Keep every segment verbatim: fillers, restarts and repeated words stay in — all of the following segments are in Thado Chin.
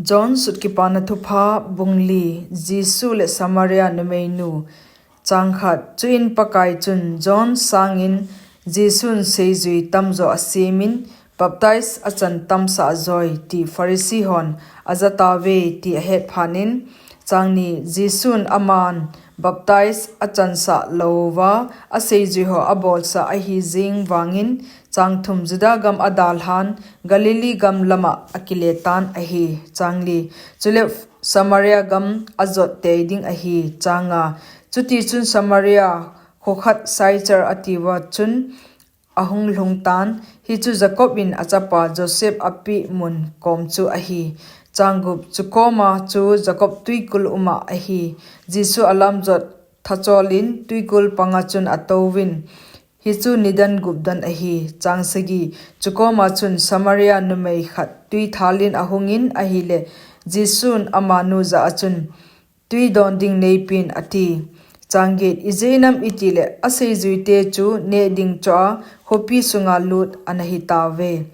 John Sutkipana Thupha, Bung li. Jesu le Samaria Numeinu. Chang khat. Chuin Pakai chun John sangin Jesun seijui tamjo asemin, baptize achan tamsah joi ti Pharisee hon ajatauve ti ahet phatnin, chang ni. Jesun aman baptize achansah louva aseijui ho abolsah ahi jeng vangin, chang thum. Juda gam adalhan Galilee gam lama akiletan ahi. Chang li. Chule Samaria gam ajot tei ding ahi. Chang nga. Chutichun Samaria khokhat Sychar atiuva chun ahung lhungtan, hichu Jacob in achapa Joseph apeh mun kom chu ahi. Chang gup. Chukoma chu Jacob twikul uma ahi. Jesu alamjot thacholin twikul panga chun atouvin, hichu nidan gup dan ahi. Chang sagi. Chukoma chun Samaria numei khat twi thalin ahungin ahile, Jesun amanu jah a chun, twi don ding neipen, ati. Chang get. Ijeh inem itile aseijuite chu neh ding choh a khopi sunga lut anahitauve.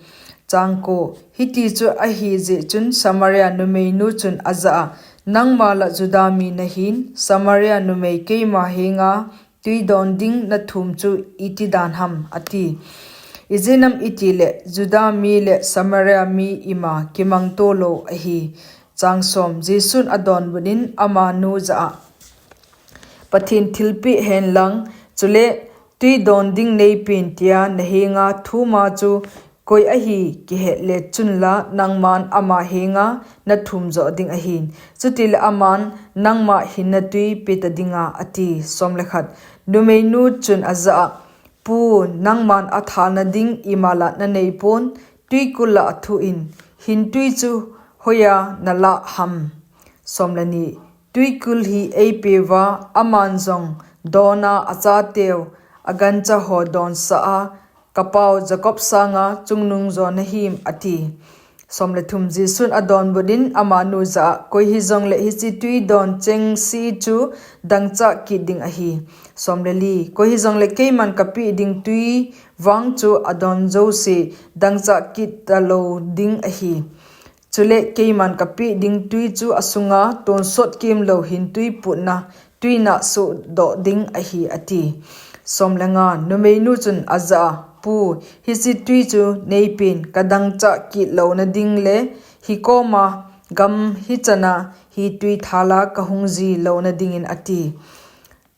Chang ko. Hiti chu ahi jeh chun Samaria numeinu chun ajah a, nangma la Juda mi nahin, Samaria numei keima henga twi don ding nathum chu iti dan ham, ati. Ijeh inem itile Juda mi le Samaria mi ima kimangto lou ahi. Chang som. Jesun adonbutnin amanu jah a, Pathen thilpeh henlang, chule twi don ding neipen tia nahenga thuma chu koi ahi kihet le chunla nangman ama henga nathum joh ding ahin. Chutile aman nangma hinna twi peta dinga, ati. Som le khat. Numeinu chun ajah a, Pu, nangman athalna ding ima la naneipon, twikul la athuh in, hin twi chu hoiya nalah ham? Som le ni. Twikul hi eipeuva, aman jong dona achateu agancha ho donsah a, kapau Jacob sanga chungnung jo nahim, ati. Som le thum. Jesun adonbutnin amanu jah a, koi hijongle hiche twi don chengse chu dangchah kit ding ahi. Som le li. Koi hijongle keiman kapeh ding twi vang chu adon jouse dangchah kit talou ding ahi. Chule keiman kapeh ding twi chu asunga tonsot kemlou hin twi putna twi nah sohdoh ding ahi, ati. Som le nga. Numeinu chun ajah a, Pu, hiche twi chu neipen, kadangchah kit louna ding le hikoma gam hichana hi twi thala kahung ji louna dingin, ati.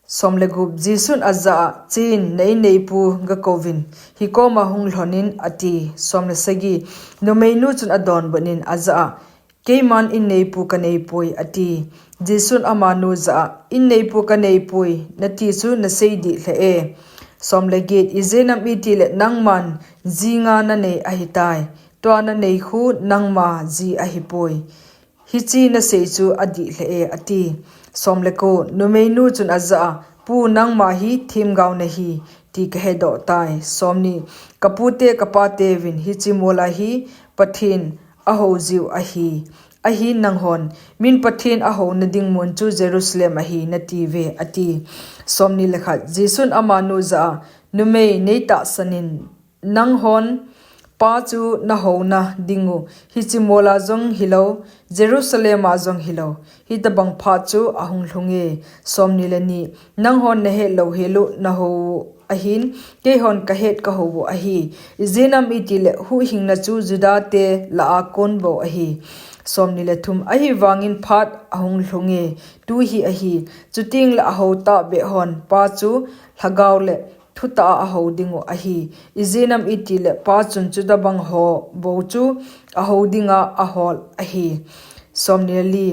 Som le gup. Jesun ajah a, chen, na inneipu gakouvin, hikoma hung lhonin, ati. Som le sagi. Numeinu chun adonbutnin ajah a, keiman inneipu kaneipoi, ati. Jesun amanu jah a, inneipu kaneipoi nati chu nasei dih lheh e. Som le get. Ijeh inem itile nangman ji nga nanei ahitai, tua nanei khu nangma ji ahipoi. Hiche nasei chu adih lheh e, ati. Som le ko. Numeinu chun ajah a, Pu, nangma hi themgao nahi ti kahedoh tai. Som ni. Kapute kapateuvin hiche mola hi Pathen ahoujiu ahi. Ahin nanghon, min Pathen ahouna ding mun chu Jerusalem ahi natiuve, ati. Som ni le khat. Jesun amanu jah a, numei, neitahsanin, nanghon Pa chu nahouna dingu hiche mola jong hilou, Jerusalem a jong hilou, hitobang phat chu ahung lhunge. Som ni le ni. Nanghon nahet louhel u nahou u ahin, keihon kahet kahou u ahi. Ijeh inem itile huhhingna chu Judate lah a kon bou ahi. Som ni le thum. Ahivangin phat ahung lhunge, tu hi ahi. Chutengle ahou tahbeh hon Pa chu lhagao le thutah a ahou dingu ahi. Ijeh inem itile Pa chun chutobang ho bou chu ahou dinga ahol ahi. Som ni le li.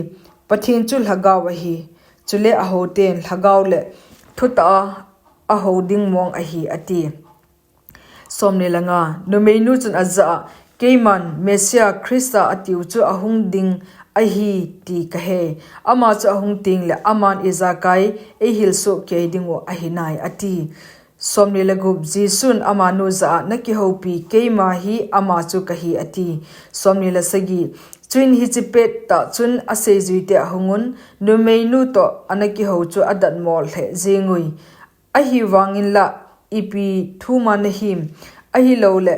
Pathen chu lhagao ahi. Chule ahouten lhagao le thutah a ahou ding mong ahi, ati. Som ni le nga. Numeinu chun ajah a, keiman Messiah Christa atiu chu ahung ding ahi ti kahei. Ama chu ahung tengle aman ijakai eihil soh kei dingu ahinai, ati. Som ni le gup. Jesun amanu jah a, nakihoupi keima hi ama chu kahi, ati. Som ni le sagi. Chuin hiche pettah chun aseijuite ahungun, numeinu toh ana kihou chu adatmo lheh jengui. Ahivangin la ipi thuma nahim? Ahiloule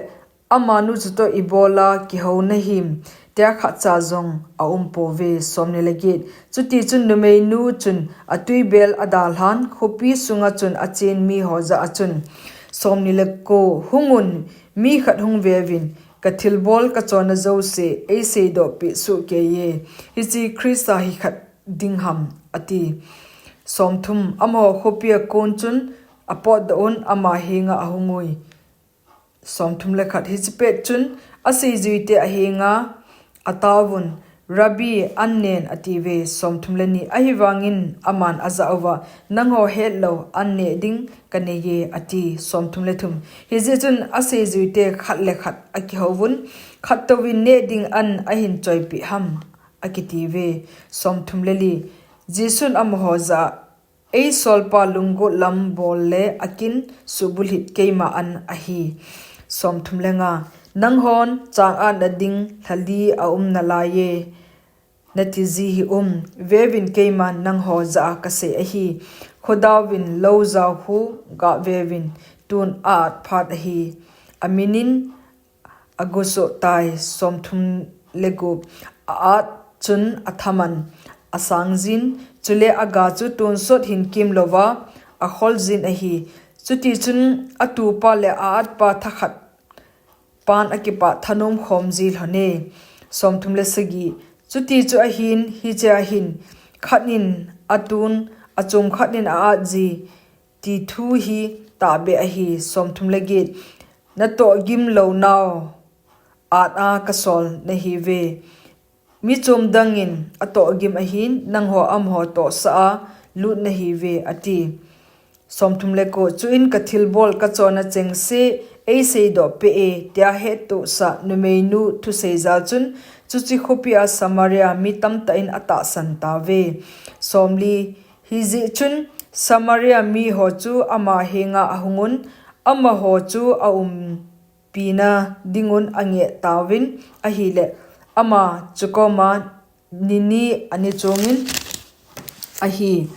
amanu chutoh ibola kihou nahim? tia khatcha jong aumpouve. Somni le get. Chutichun numeinu chun atuibel adalhan, khopi sunga chun achen miho jah a chun, Somni le ko. Hungun, mi khat hung veuvin, kathilbol kachonna jouse eiseidoh peh sohkeiye, hiche Christa hi khat dingham, ati. Somthum. Amaho khopia kon chun apotdoh un, ama henga ahungui. Somthum le khat. Hiche pet chun aseijuite ahenga ataovun, Rabbi, an nen, atiuve. Somthum le ni. Ahivangin aman ajah uva, Nangho hetlou an neh ding kaneiye, ati. Somthum le thum. Hijeh chun aseijuite khat le khat akihouvun, Khattouvin neh ding an ahin choipeh ham, akitiuve. Somthum le li. Jesun amaho jah a, Eisolpa lunggot lam bol le akin suhbulhit keima an ahi. Somthum le nga. Nanghon chang atna ding lha li aum nalaiye, natiji hih un. Veuvin, keiman nangho jah a kasei ahi, khodauvin, lou jao khu gah veuvin, tun a-at phat ahi. Aminin agosoh tai. Somthum le gup. A-at chun athaman, asangjin, chule aga chu tonsot hin kimlouva akholjin ahi. Chutichun atupa le a-atpa thakhat pan akipah thanom khomji lhone. Somthum le sagi. Chuti chu ahin, hichea hin, khat in atun, achom khat in a-atji, ti thu hi tahbeh ahi. Somthum le get. Natohgim lounau at a kasol nahiuve. Mi chom dangin atohgim ahin, nangho amaho tohsah a lut nahiuve, ati. Somthum le ko. Chuin kathilbol kachonna chengse eiseidoh peh e, tia hettohsah numeinu thusei jal chun, chuche khopia Samaria mi tamtah in atahsan tauve. Somli. Hijeh chun Samaria miho chu ama henga ahungun, amaho chu aumpina dingun angeh tauvin ahile, ama chukoma ni ni ani chongin ahi.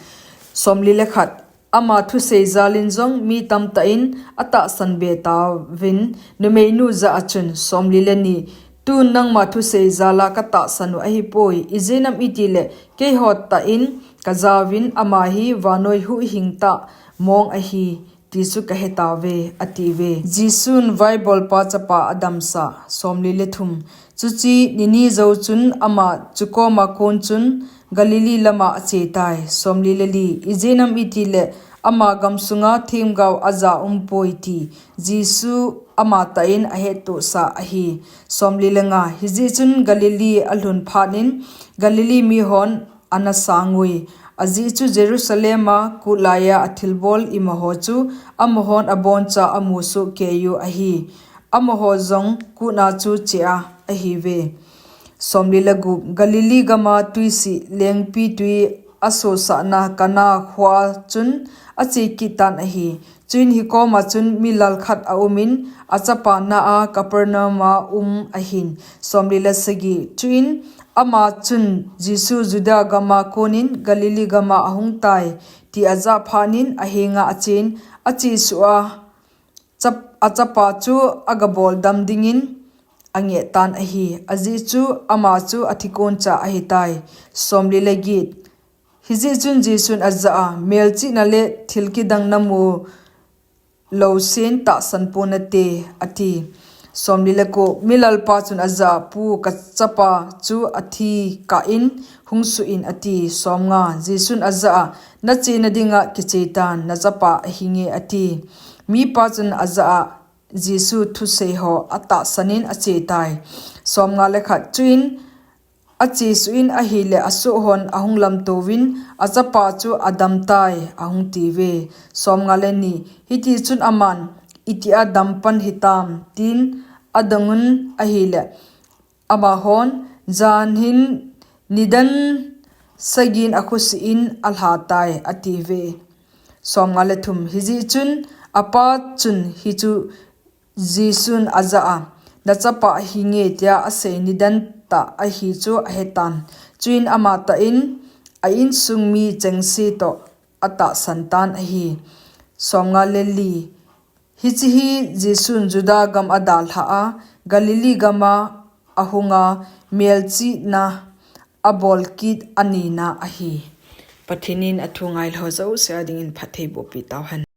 Somli le khat. Ama thusei jalin jong mi tamtah in atahsan be tauvin, numeinu jah a chun, Somli le ni. Tun nangma thusei jal a katahsan u ahipoi, ijeh inem itile keiho tah in kajaovin, ama hi vannoi huhhing tah mong ahi, ti chu kahetauve, atiuve. Jesun Vaibolpa Chapa adamsah. Somli le thum. Chuche ni ni jou chun ama chukoma kon chun Galilee lama achetai. Somli le li. Ijeh inem itile ama gamsunga themgao aja umpoi ti Jesu amatah in ahettohsah ahi. Somli le nga. Hijeh chun Galilee alhun phat in Galilee mihon ana sangui. Ajeh chu Jerusalem a kut laiya athilbol imaho chu amahon aboncha amu sohkeiyu ahi. Amaho jong kut a chu che a ahiuve. Somli le gup. Galilee gama tuisih lengpitwi asosahna Kana khoa chun ache kit tan ahi. Chuin hikoma chun milal khat aumin, achapa na a Capernaum a um ahin. Somli le sagi. Chuin ama chun Jesu Juda gama konin Galilee gama ahungtai, ti ajah phat in ahenga achen, achesuh a, chap-, achapa chu agaboldam dingin angeh tan ahi. Ajeh chu ama chu athikoncha ahitai. Somli le get. Hijeh chun Jesun ajah a, Melchihna le thil kidang namu lousen tahsan ponate, ati. Somli le ko. Milalpa chun ajah a, Pu, kachapa chu athi kah in hung suh in, ati. Somnga. Jesun ajah a, Nachena dinga kicheitan, nachapa ahinge, ati. Mipa chun ajah a, Jesu thuseiho atahsan in achetai. Somnga le khat. Chuin achesuh in ahile asohhon ahung lamtouvin, achapa chu adamtai, ahung tiuve. Somnga le ni. Hitichun aman, Itia dampan hitam, tin adongun ahile, amahon, Jan hin nidan sagin akhosih in alhatai, atiuve. Somnga le thum. Hijeh chun apa chun hichu Jesun ajah a, Nachapa ahinge, tia asei nidan tah ahi chu ahetan. Chuin amatah in a insung mi chengse toh atahsan tan ahi. Somnga le li. Hiche hi Jesun Juda gam adalhah a, Galilee gama ahunga, melchihna abol kit anina ahi. Pathen in athu ngailhah jouse a dingin phatthei boh peh tauhen.